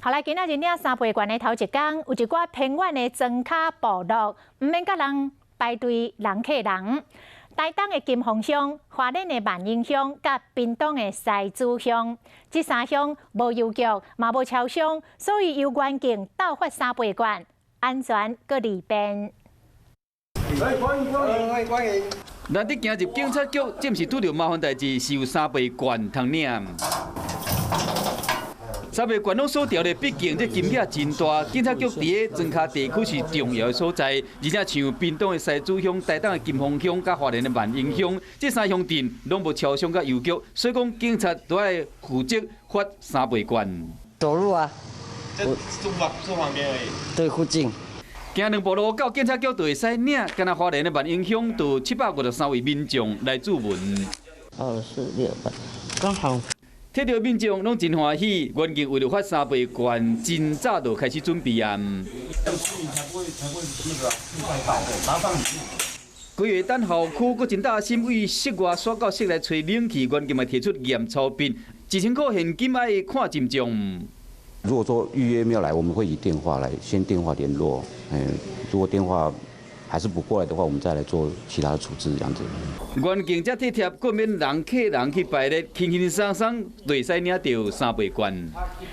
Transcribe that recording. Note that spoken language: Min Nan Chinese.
好來，今仔日領三倍券的頭一工，有一寡偏遠的莊跤部落，毋免共人排隊人客人。台東的金峰鄉、花蓮的萬榮鄉、佮屏東的西子鄉，這三鄉無郵局，嘛無超商，所以由員警鬥發三倍券，安全閣利便。來，歡迎歡迎歡迎歡迎！難得行入警察局，這毋是拄著麻煩代誌，是有三倍券通領。三倍券攏鎖牢咧，畢竟這金額真大。警察局佇咧莊跤地區是重要的所在，而且像屏東的西子鄉、台東的金峰鄉、佮花蓮的萬榮鄉，這三鄉鎮攏無超商佮郵局，所以講警察都愛負責發三倍券。走路啊，就住旁邊而已。對，附近。行兩步路到警察局就會使領，敢若花蓮的萬榮鄉，就753位民眾來注文。二四六八，剛好。睇著民眾攏真歡喜，員警為著發三倍券，真早就開始準備啊。才不會那個快到，麻煩你。規个等候區，閣真擔心為室外紲到室內吹冷氣，員警嘛提出驗鈔票，1000塊現金愛看真重。如果說預約沒有來，我們會以電話來先電話聯絡。如果電話還是不過來的話，我們再來做其他的處置，這樣子。員警遮體貼，閣免人客人去排列，輕輕鬆鬆就會使領著三倍券。